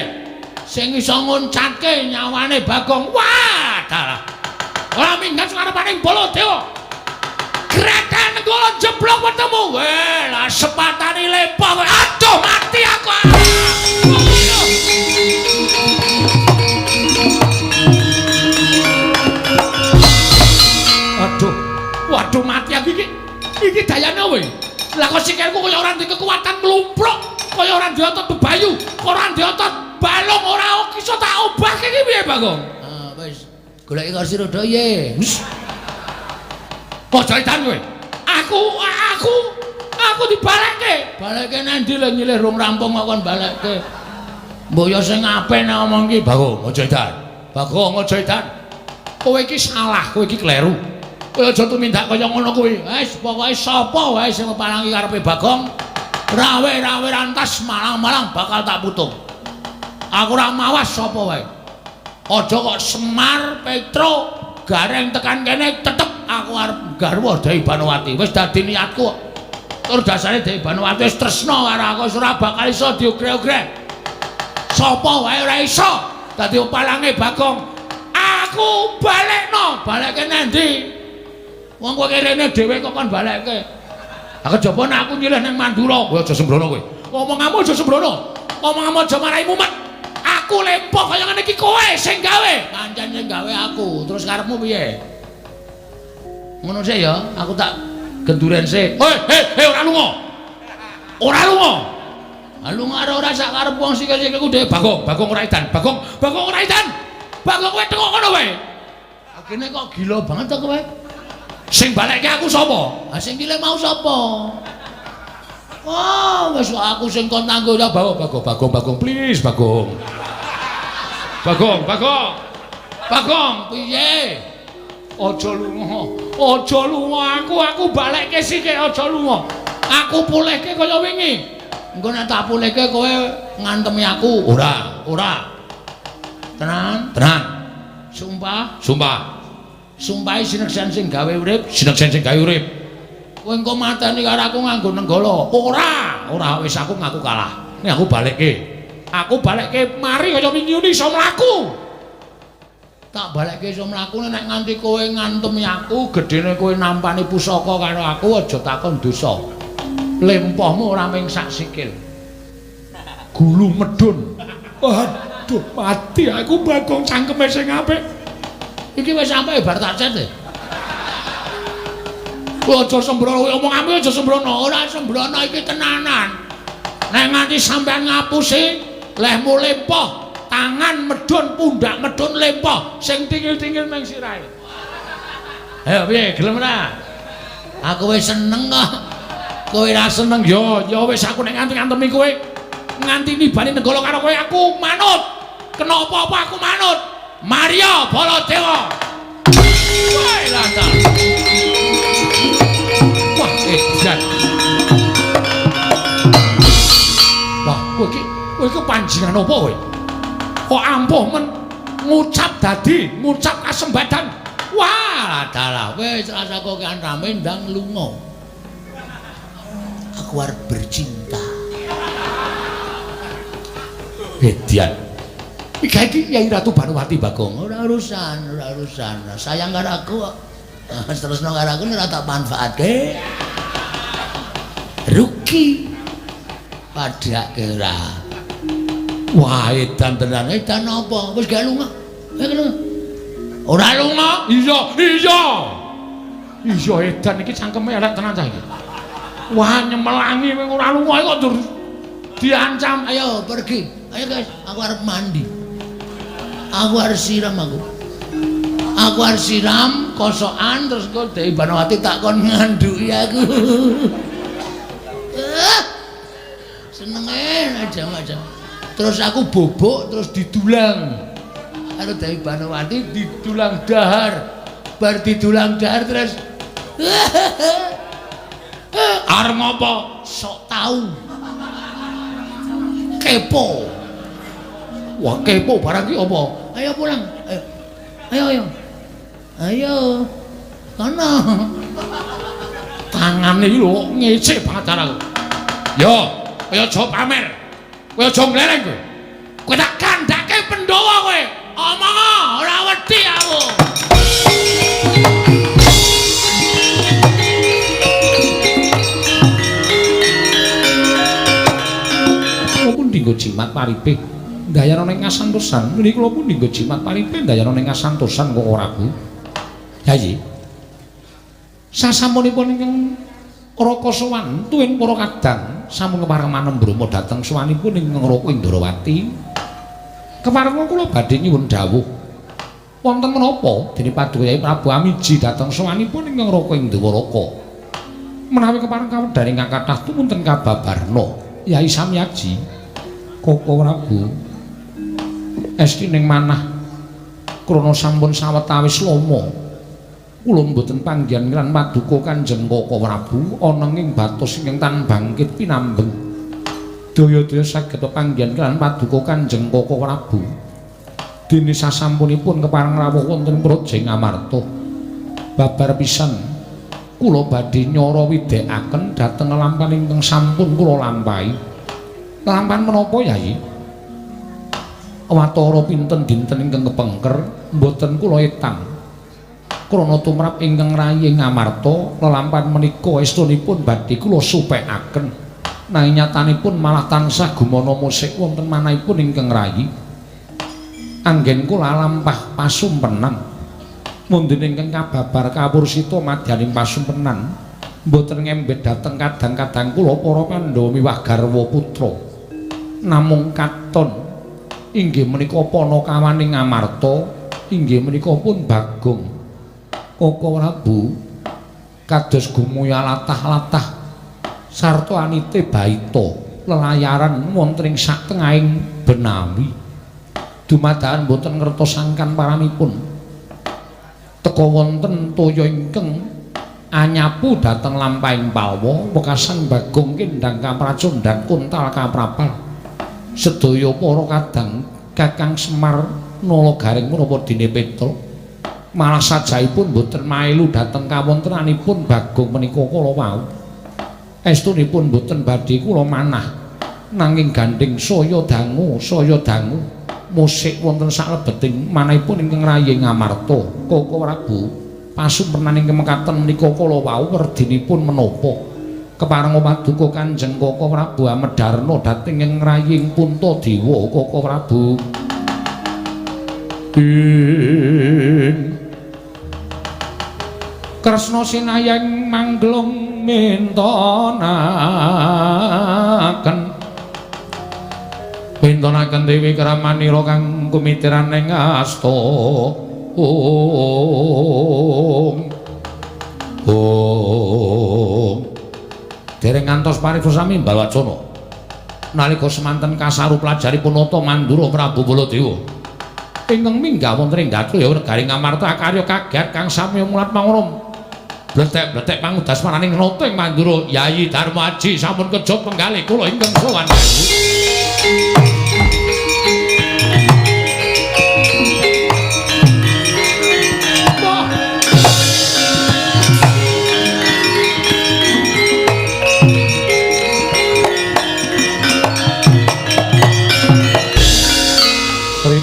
Sing iso nguncatke nyawane Bagong. Wah, dalah. Ora minggat ngarepaning Baladewa. Gretel nenggala jeblok wetemu. Weh, lah sepatane lempoh kowe. Aduh, mati aku. Aduh. Waduh, mati aku iki. Iki dayane kowe. Lah kok sikilku kaya ora duwe kekuatan mlumpruk, kaya ora duwe otot bebayu, ora duwe otot balung, ora iso tak obahke iki piye, Bagong? Ah, wis. Goleki kursi roda ye. Aja edan kowe. Aku dibalekke. Balekke nang ndi lho nyilih rung rampung kok kon balekke. Mbok ya sing apik nek omong iki, Bagong, aja edan. Bagong, aja edan. Kowe iki salah, kowe iki kleru. Kowe aja tumindak kaya ngono kuwi. Wis pokoke sapa wae sing meparangi karepe Bagong, rawe-rawe rantas malang-malang bakal tak putung. Aku ora mawas sapa wae. Aja kok Semar, Petro, Gareng tekan kene tetep aku arep garwa Dewi Banowati. Wis dadi niatku. Tur dasare Dewi Banowati wis tresna karo aku, wis ora bakal iso diogre-ogre. Sapa wae ora iso dadi palange Bagong. Aku balekno, balekke nang ndi? Wong kowe rene dhewe kok kon balekke. Ha kejaba nek aku nyilih ning Mandura, kowe aja sembrono kowe. Omonganmu aja sembrono. Omonganmu aja marai mumet. Aku lempoh kaya ngene iki kowe sing gawe. Pancen sing gawe aku. Terus karepmu piye? Ngono sik ya, aku tak genduren sik. Hei, ora lunga. Ora lunga. Ha lunga ora ora sak karep wong sikil-sikilku dhewe. Bagong, Bagong ora edan. Bagong, Bagong ora edan. Bagong kowe tengok kono wae. Akene kok gila banget to kowe. Sing balekke aku sapa? Ha sing kile mau sapa? Wah, wis aku sing kon tanggo ya Bagong, Bagong, Bagong, Bagong, please Bagong. Bagong, Bagong. Bagong, piye? Aja lunga. Aja lunga aku balekke sithik aja lunga. Aku pulihke kaya wingi. Engko nek tak pulihke kowe ngantemi aku. Ora, ora. Tenan? Tenan. Sumpah, sumpah. Sumpahe sineksen sing gawe urip, sineksen sing gawe urip. Kowe engko mateni karo aku nganggo nenggala. Ora, ora wis aku ngaku kalah. Nek aku balekke. Aku balekke mari kaya wingi iso mlaku. Tak balekke iso mlaku nek nganti kowe ngantemi aku, gedene kowe nampani pusaka karo aku aja takon dosa. Lempohmu ora mung sak sikil. Gulu medun. Aduh, mati aku Bagong cangkeme sing apik. Iki wis sampe bar tak cet. Kowe aja sembrono, omonganmu aja sembrono. Ora sembrono iki tenanan. Nek nganti sampean ngapusi, lehmu lempoh, tangan medun, pundak medun lempoh, sing tingil-tingil meng sirahe. Ayo piye, gelem ora? Aku wis seneng kok. Kowe ora seneng yo, ya wis aku nek nganti ngantemi kowe. Nganti nibani nenggala karo kowe aku manut. Kena apa-apa aku manut. Maria Baladewa. Wah, lata. Wah, edan. Wah, kowe iki panjenengan apa kowe? Kok ampuh men ngucap dadi, ngucap kasembadan. Wah, dalah wis rasa kok kan rame ndang lunga. Aku arep bercinta. Edian. Iki Kyai Ratu Banuwati Bagong. Ora urusan, ora urusan. Sayang karo aku kok. Terusno karo aku ora tak manfaatke. Rugi. Padhake ora. Wah, edan tenan. Edan apa? Wis gak lunga. Ayo lunga. Ora lunga. Iya, iya. Iya edan iki cangkeme elek tenan cah iki. Wah, nyemelangi kowe ora lunga kok ndur diancam. Ayo pergi. Ayo guys, aku arep mandi. Aku arep siram aku. Aku arep siram kosokan terus kok Dewi Banowati tak kon ngandhuki aku. Senenge aja-aja. Terus aku bobok terus didulang. Karo Dewi Banowati didulang dahar. Bar didulang dahar terus arep ngopo? Sok tau. Kepo. Wah, kepo barang ki apa? Ayo pulang. Ayo. Ayo ayo. Ayo. Kono. Tangane iki lho ngecek banget aku. Yo, kowe aja pamer. Kowe aja nglereng kowe. Kowe tak kandhake Pandhawa kowe. Omong ora wedi aku. Kula pun dinggo jimat paripe ndayana ning kasantosan. Niki kula pun dinggo jimat paripe ndayana ning kasantosan kok ora Bu. Yayi. Sasampunipun ingkang Raka sowan tuwin para kadang sampun kepareng manembrama dhateng sowanipun ingkang Raka Indrawati. Kepareng kula badhe nyuwun dawuh. Wonten menapa dene Paduka Yai Prabu Amiji dhateng sowanipun ingkang Raka Indrawaka. Menawi kepareng kawedhar ingkang kathah tumunten kababarna Yai Samyaji Koko Prabu esti ning manah krana sampun sawetawis lama kula mboten panggihan lan paduka Kanjeng Koko Prabu ana ing batos ingkang tan bangkit pinambeng. Daya-daya saged panggihan lan paduka Kanjeng Koko Prabu. Dene sasampunipun kepareng rawuh wonten Praja Ngamarta. Babar pisan kula badhe nyara widhekaken dhateng lelampahan ingkang sampun kula lampahi. Lelampahan menapa Yai? Watara pinten dinten ingkang kepengker mboten kula etang. Krana tumrap ingkang rayi Ngamarta lelampahan menika estunipun badhe kula supekaken. Nanging nyatanipun malah tansah gumana musik wonten manahipun ingkang rayi. Anggen kula lampah pasumpenan. Mundine ingkang kababar kawursita madyaning pasumpenan mboten ngembet dhateng kadang-kadang kula para Pandhawa miwah garwa putra. Namung katon inggih menika panakawaning Ngamarta inggih menika pun Bagong Koko Prabu kados gumuya latah-latah sarta anite baita lelayaran wonten ing satengahing benawi. Dumadakan boten ngertos sangkan paranipun teka wonten toya ingkang anyapu dhateng lampahing palwa wekasan Bagong kendhang kapracondhang kuntal kaprapal. Sedaya para kadang Kakang Semar Nala Gareng menapa dene Petruk malah sajaipun boten maelu dhateng kawontenanipun Bagong menika kala wau. Estunipun boten badhe kula manah nanging gandheng saya dangu musik wonten saklebeting manahipun ingkang rayi Ngamarta. Koko Prabu pasumpenan ingkang mekaten menika kala wau werdinipun menapa? Kepareng paduka Kanjeng Koko Prabu Amedarna dhateng ing raying Puntadewa. Koko Prabu ing Kresna sinayang mangglung mintonaken mintonaken Dewi Kramanira kang kumitiran ing asta. Ong Ong dereng ngantos paripsa sami Balwacana. Nalika semanten kasaru pelajaripun Nata Mandura Prabu Baladewa. Ingkang minggah wonten ing Datraya negari Ngamarta akarya kaget kang samya mulat mangono. Bletek-bletek pangudas maraning nata ing Mandura Yayi Darmaji sampun kejot penggalih kula ingkang sowan.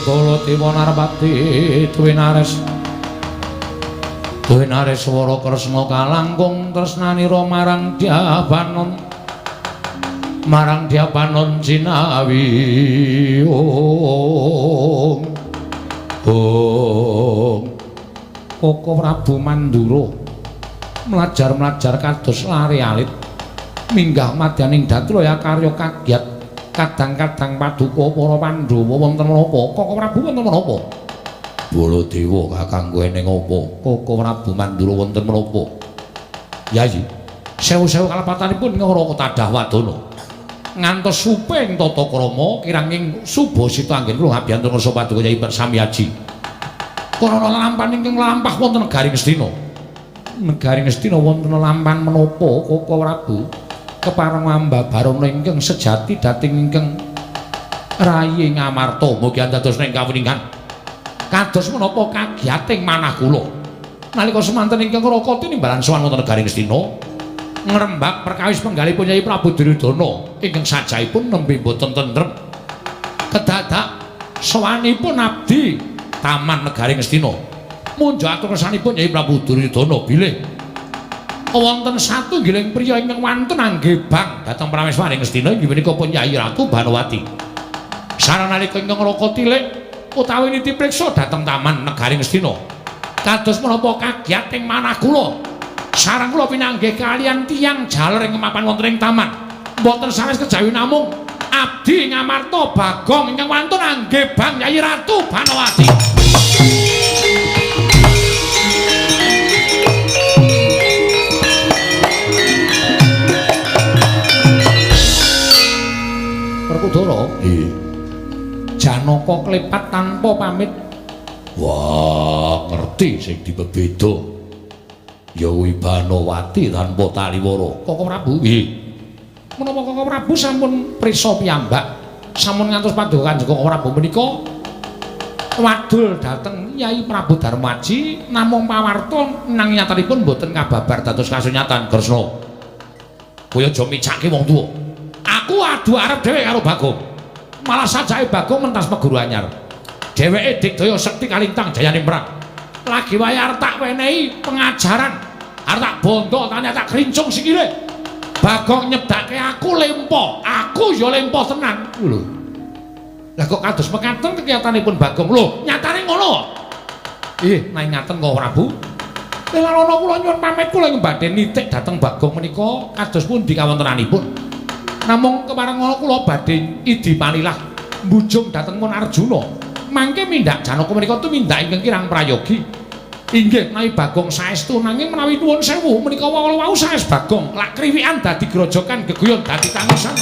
Baladewa Narpati Dwinares Dwinareswara Kresna kalangkung tresnanira marang Dyabanon jinawi ong ong Koko Prabu Mandura mlajar-mlajar kados lare alit minggah madyaning Datraya karya kagyat kadang-kadang paduka para Pandhawa wonten menapa? Koko Prabu wonten menapa? Baladewa kakangku eneng apa? Koko Prabu Mandura wonten menapa? Yayi, sewu-sewu kalepatanipun ngora tadah wadana. Ngantos suping tata krama kiranging subasita anggen kula ngabyantur ngersa paduka Yayi Samyaji. Karana lampan ingkang lampah wonten negari Ngastina. Negari Ngastina wonten lampan menapa Koko Prabu? Kepareng ambabarana ingkang sejati dhateng ingkang rayi Ngamarta mugi andados ing kawuningan kados menapa kagiyating manah kula nalika semanten ingkang raka tinimbalan sowan wonten negari Ngastina ngrembak perkawis penggalipun Yayi Prabu Duryudana ingkang sajahipun nembe boten tentrem kedadak sowanipun abdi taman negari Ngastina munjuk atur kersanipun Yayi Prabu Duryudana bilih wonten satunggiling priya ingkang wantun angge bang dhateng prameswari Ngastina inggih punika pun Yayi Ratu Banowati. Sareng nalika ingkang raka tilik utawi niti priksa dhateng taman negari Ngastina. Kados menapa kagiyating manah kula? Sareng kula pinanggih kaliyan tiyang jaler ing mapan wonten ing taman. Mboten sanes kejawi namung abdi Ngamarta Bagong ingkang wantun angge bang Yayi Ratu Banowati. Werkudara, nggih. Janaka klepat tanpa pamit. Wah, ngerti sing dibebeda. Ya kuwi Banowati tanpa taliwara. Koko Prabu, nggih. Menapa Koko Prabu sampun prisa piyambak, sampun ngantos paduka Kanjeng Koko Prabu menika wadul dhateng Yayi Prabu Darmaji namung pawarta nang nyatanipun boten kababar dados kasunyatan Kresna. Kowe aja micake wong tuwa. Aku adu arep dhewe karo Bagong. Malah sajake Bagong mentas peguru anyar. Dheweke digdaya sekti kalintang jayane perang. Lagi wae arep tak wenehi pengajaran. Arep tak bondo tane tak krincung sikile. Bagong nyedake aku lempo. Aku ya lempo tenan. Lho. Lah kok kados mekaten kekiyatanipun Bagong? Lho, nyatane ngono. Nek ngaten kok Prabu. Lha ana kula nyuwun pamit kula ing badhe nitik dhateng Bagong menika kados pundi kawontenanipun. Namung kepareng ngono kula badhe idi palilah mbujung dhateng Mun Arjuna. Mangke mindak Janaka menika tumindak ingkang kirang prayogi. Inggih menawi Bagong saestu nanging menawi nuwun sewu menika wau saes Bagong lak kriwikan dadi grojokan geguyon dadi tangisan.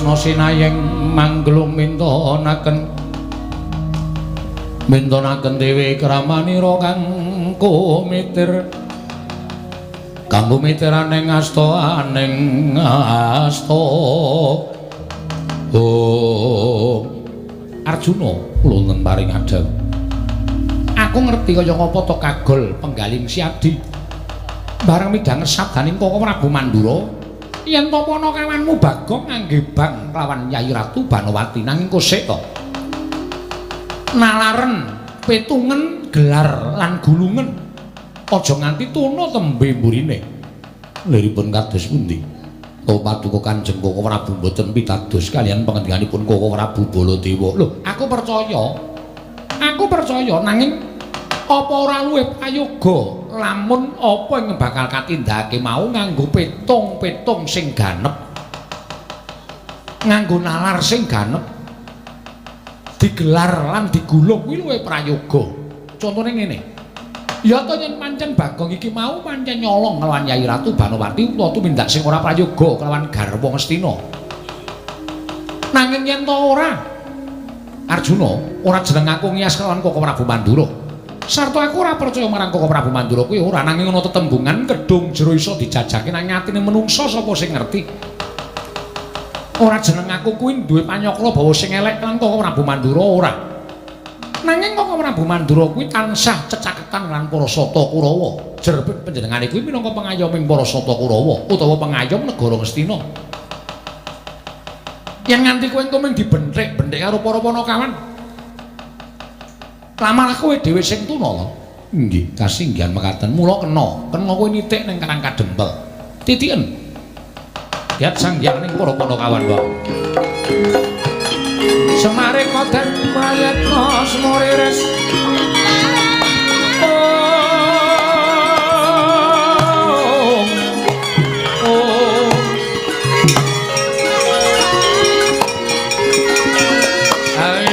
Kresna sinayeng mangglung mintonaken mintonaken dewe kramanira kang kumitir kanggo mitiraning asta aning asta. Oh Arjuna kula wonten paring adhawuh. Aku ngerti kaya ngapa to kagol penggaling Siadi. Bareng midhanget sabdaning Koko Prabu Mandura, yen to panakawanmu Bagong ngangge bang lawan Yai Ratu Banowati nanging kosek to. Nalaren, petungen, gelar lan gulungen. Aja nganti tuna tembe mburine. Liripun kados pundi? Oh paduka Kanjeng Koko Prabu mboten pitados kaliyan pangendikaanipun Koko Prabu Baladewa. Lho, aku percaya. Aku percaya nanging apa ora luwih prayoga lamun apa ing bakal katindakake mau nganggo petung-petung sing ganep. Nganggo nalar sing ganep. Digelar lan digulung kuwi luwih prayoga. Contone ngene. Ya to yen pancen Bagong iki mau pancen nyolong kelawan Yai Ratu Banowati utawa tumindak sing ora prayoga kelawan garwa Ngastina. Nanging yen to ora Arjuna, ora jeneng aku ngiyas kelawan Koko Prabu Mandura. Sarta aku ora percaya marang Koko Prabu Mandura kuwi ora, nanging ana tetembungan kedung jero iso dijajake nang atine menungsa sapa sing ngerti. Ora jeneng aku kuwi duwe panyakra bahwa sing elek lan Koko Prabu Mandura ora. Nanging Koko Prabu Mandura kuwi tansah cecaketan lan para Sata Kurawa. Jer panjenengane kuwi minangka pengayoming para Sata Kurawa utawa pengayom negara Ngastina. Yen nganti kowe engko mung dibenthik-benthik karo para panakawan, lamalah kowe dhewe sing tuna lho. Nggih, kasinggihan mekaten. Mula kena, kena kowe nitik ning Karang Kadempel. Titiken. Giat sanghyang ning para panakawan wae. Semare koden prayatna semuriris. Om. Om. Hai.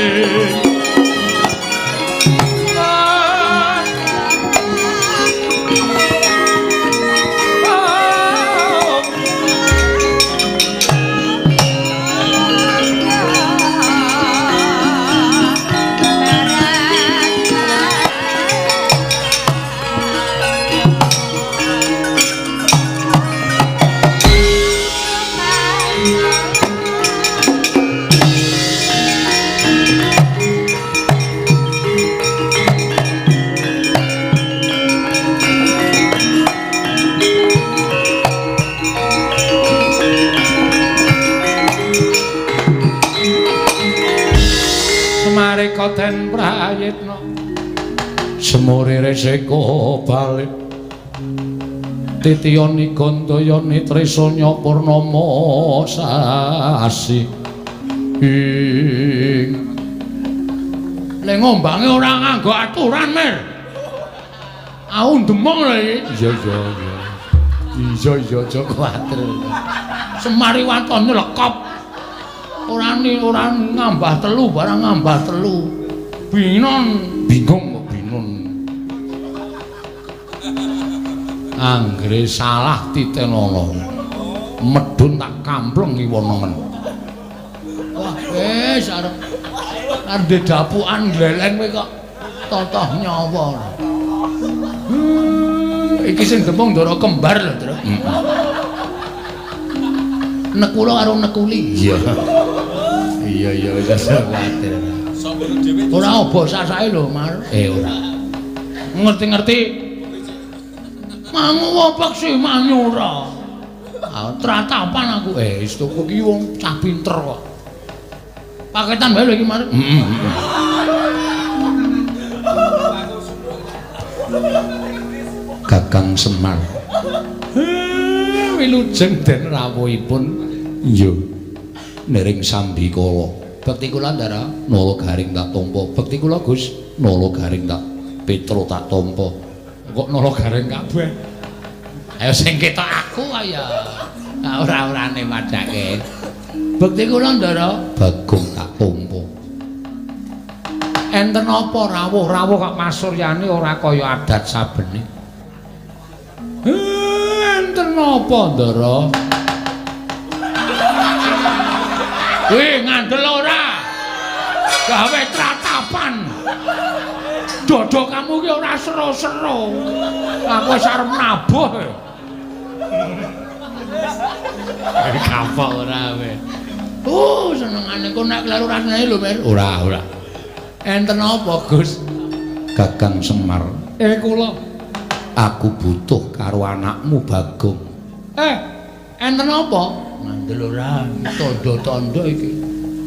Koten prayitna semure reseka balik titiyani gandayani tresanya purnama sasi ing le ngombange ora nganggo aturan mer aku ndemong lho iki. Iya iya iya iya iya aja kuwatir. Semari waton lekop ora ora ngambah telu barang ngambah telu binon bingung kok binon anggere salah titenono medhun tak kampleng iwonongen. Wah wis arep arep dapukan gleleng kowe kok totoh nyawa. Iki sing demung ndara kembar lho, Tru. Nekula karo nekuli. Iya. Iya iya wis kuwatir. Ora obo sasake lho, Mar. Ora. Ngerti-ngerti. Mangu opo sih manyura. Ah, tratapan aku. Wis tuku iki wong cah pinter kok. Paketan wae lho iki, Mar. Heeh. Kakang Semar. Wilujeng den rawuhipun. Iya. Niring sambikala. Bekti kula Ndara, nala garing tak tampa. Bekti kula Gus, nala garing tak Petro tak tampa. Kok nala garing kabeh? Ayo sing ketok aku ayo. Ora-orane madhake. Bekti kula Ndara, Bagong tak tampa. Enten apa rawuh-rawuh kok masuryane ora kaya adat sabene. Enten apa Ndara? Weh, ngandel ora? Gawe tratapan. Dodo kamu ki ora sero-sero. Aku wis arep nabuh. Kapok ora kowe. Senengane kok nek kleru rasane lho, Mir. Ora, ora. Enten apa, Gus? Kakang Semar. Kula. Aku butuh karo anakmu Bagong. Enten apa? Ngandel ora, tandha-tandha iki.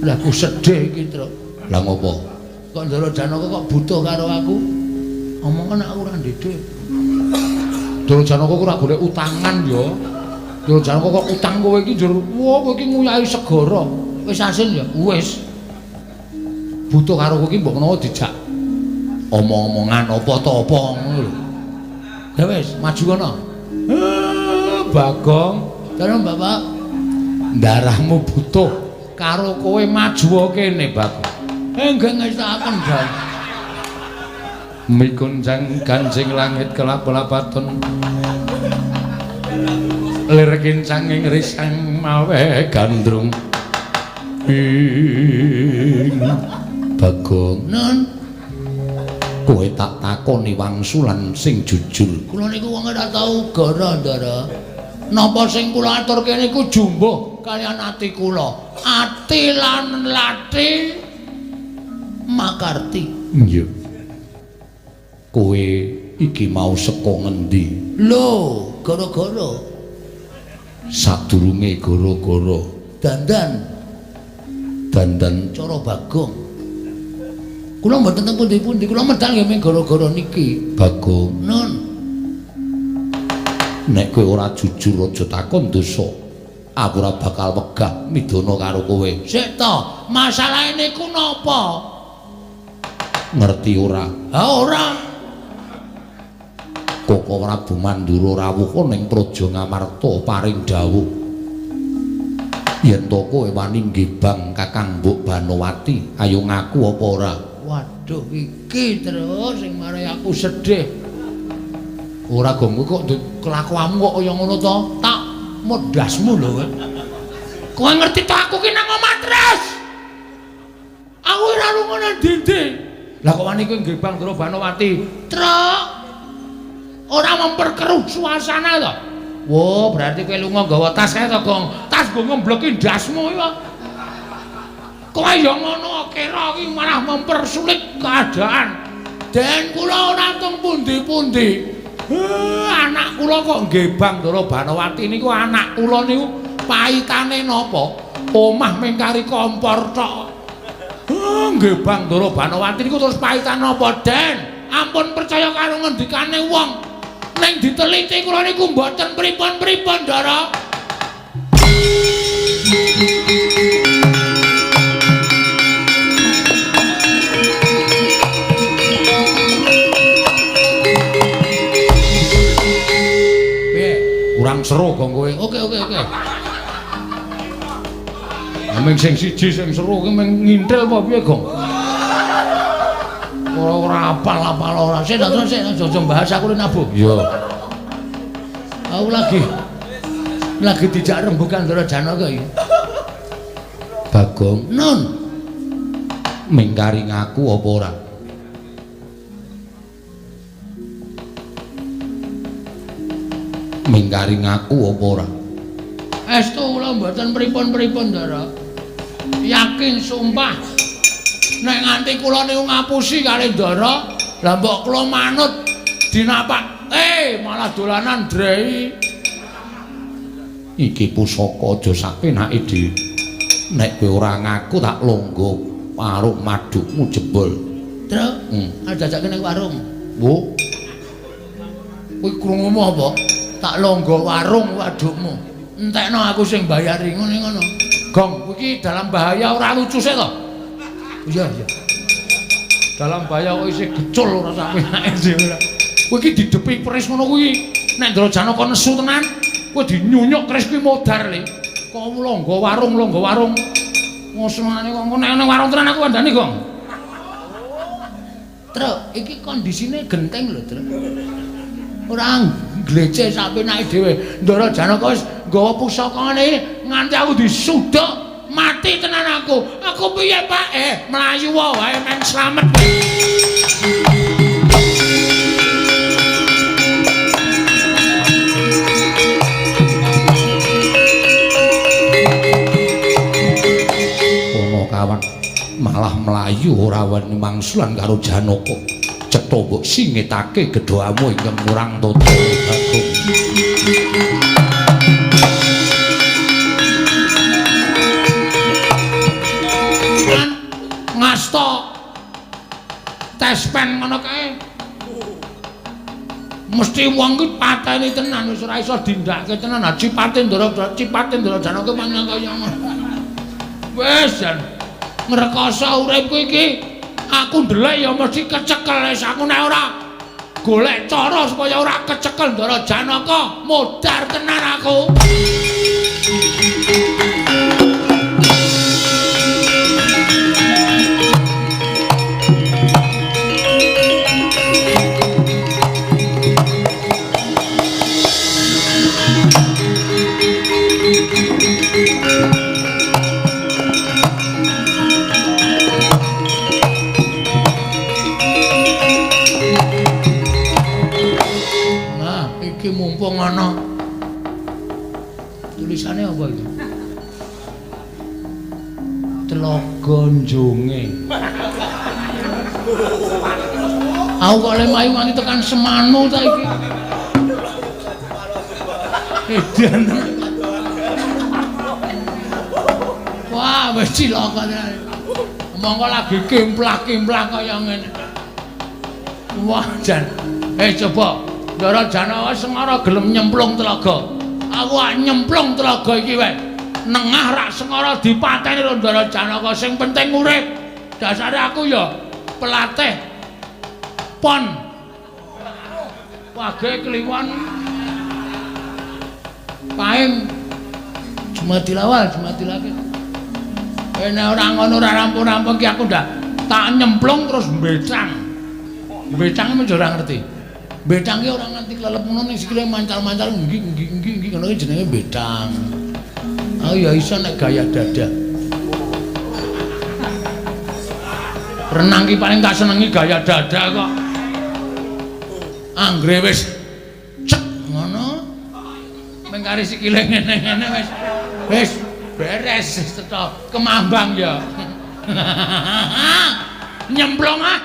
Lah aku sedih iki, Truk. Lah ngopo? Kok Ndara Janaka kok butuh karo aku? Omongan aku ora ndek. Ndara Janaka ora golek utangan ya. Ndara Janaka kok utang kowe iki njur, wah kowe iki nguyahi segara. Wis asin ya? Wis. Butuh karo kowe iki mbok menawa dijak omong-omongan apa ta apa ngono lho. Ya wis, maju kono. Bagong, Dalem Bapak, ndarahmu butuh karo kowe maju kene, Bagong. Nggih ngestakaken, Jan. Mikunjang kancing langit kelap-lapaton. Lir kincang ing risang mawe gandrung. Ing Bagong, Nun, kowe tak takoni wangsulan sing jujur. Kula niku wong ora tau gara, Ndara. Napa sing kula aturke niku jumbuh kaliyan ati kula. Ati lan lati makarti. Iya. Kowe iki mau saka ngendi? Lho, gara-gara Sadurunge gara-gara dandan dandan cara Bagong. Kula mboten teng pundi-pundi, kula medal nggih mung gara-gara niki. Bagong. Nun, nek kowe ora jujur aja takon dosa. Aku ora bakal wegah midana karo kowe. Sik to, masalahe niku napa? Ngerti ora? Ha ora. Koko Prabu Mandura rawuh ning Praja Ngamarta paring dawuh. Yen to kowe wani nggebang Kakang Mbok Banowati, ayo ngaku apa ora? Waduh, iki terus sing marai aku sedih. Ora gong kowe kok kelakuanmu kok kaya ngono to? Tak modasmu lho kowe. Kowe ngerti to aku ki nang omah terus. Aku ora lunga nang ndi-ndi. Lah kok wani kowe nggebang Ndara Banowati? Truk. Ora memperkeruh suasana to. Wo, berarti kowe lunga nggawa tas kae to, Gong. Tas nggo ngembleki ndasmu iki. Kowe ya ngono kira iki malah mempersulit keadaan. Den kula ora teng pundi-pundi. Anak kula kok nggebang Ndara Banowati niku anak kula niku paitane napa? Omah mengkari kompor tok. Nggebang Ndara Banowati niku terus paitan napa, Den? Ampun percaya karo ngendikane wong. Ning diteliti kula niku mboten pripun-pripun, Ndara. Piye? Kurang seru kok kowe. Oke, oke, oke. Ming sing siji sing seru ki ming ngintil apa piye, Gong? Ora apal-apal ora. Sik tak terus sik aja bahas aku nabuh. Iya. Aku lagi dijak rembukan Ndara Janaka iki. Bagong, Nun, mingkari ngaku apa ora? Mingkari ngaku apa ora? Estu kula mboten pripun-pripun, Ndara. Yakin sumpah. Nek nganti kula niku ngapusi kali Ndara, lah mbok kula manut dinapak. Malah dolanan drei. Iki pusaka aja sapenake dhewe. Nek kowe ora ngaku tak longgo warung madukmu jebol. Truk, ajajake ning warung. Wo. Kowe krungumu apa? Tak longgo warung wadukmu. Entekno aku sing bayari ngene ngono. Gong, kowe iki dalam bahaya ora lucu sik to? Iya, iya. Dalam bahaya kok isih gecul ora sapenake dhewe. Kowe iki didepi keris ngono kuwi. Nek Ndara Janaka nesu tenan, kowe dinyunyuk keris kuwi modar le. Kok longgo warung, longgo warung. Ngosenane kok engko nek nang warung tenan aku kandhani, Gong. Truk, iki kondisine genteng lho, Truk. Ora glece sapenake dhewe. Ndara Janaka wis nggawa pusaka ngene nganti aku disuduk Mati tenan aku. Aku piye, Pak? Mlayu wae men slamet. Ono kawan malah mlayu ora wani mangsulan karo Janaka. Cetha mbok singitake gedhamu ingkang kurang tata Bagong. Ngasta tespen ngono kae. Mesti wong ki pateni tenan wis ora iso dindake tenan. Cipate Ndara, cipate Ndara Janaka mangan kaya ngono. Wis jan ngrekoso uripku iki. Aku ndelek ya mesti kecekel wis aku nek ora golek cara supaya ora kecekel Ndara Janaka, modar tenan aku. Nah, iki mumpung ana tulisane apa iki? Telaga Njonge. Aku kok le mayu nganti tekan Semanu ta iki. Edan. Wah, wis cilaka tenan. Mongko lagi kimplah-kimplah kaya ngene. Wah, jan. Coba Ndara Janaka sengara gelem nyemplung telaga. Aku ak nyemplung telaga iki wae. Nengah rak sengara dipateni karo Ndara Janaka, sing penting urip. Dasare aku ya pelatih pon. Wage kliwon paing Jumadilawal, Jumadilake. Nek ora ngono ora rampung-rampung ki aku ndak tak nyemplung terus mbecang. Mbecang men ora ngerti. Mbecang ki ora nganti klelep ngono ning sikile mancal-mancal nggih nggih nggih nggih ngono ki jenenge mbecang. Aku ya iso nek gaya dada. Renang ki paling tak senengi gaya dada kok. Anggere wis cek ngono. Mengkari sikile ngene-ngene wis wis beres wis tetep kemambang ya. Nyemplung ah.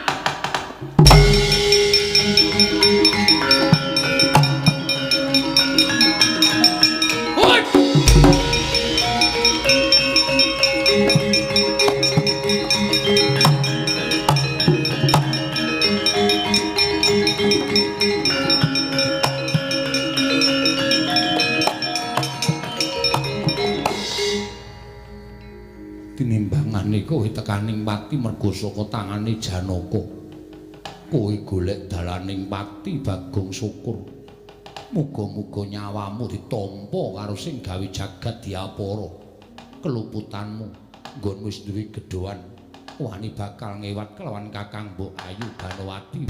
Tinimbangane kowe tekaning pati mergo saka tangane Janaka. Kowe golek dalaning pati Bagong Syukur. Muga-muga nyawamu ditampa karo sing gawe jagat diapara. Keluputanmu nggon wis duwe gedhoan wani bakal ngewat kelawan Kakang Mbok Ayu Banowati.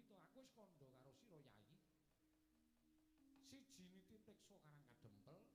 Aku wis kandha karo sira Yayi. Siji niti priksa Karang Kadempel,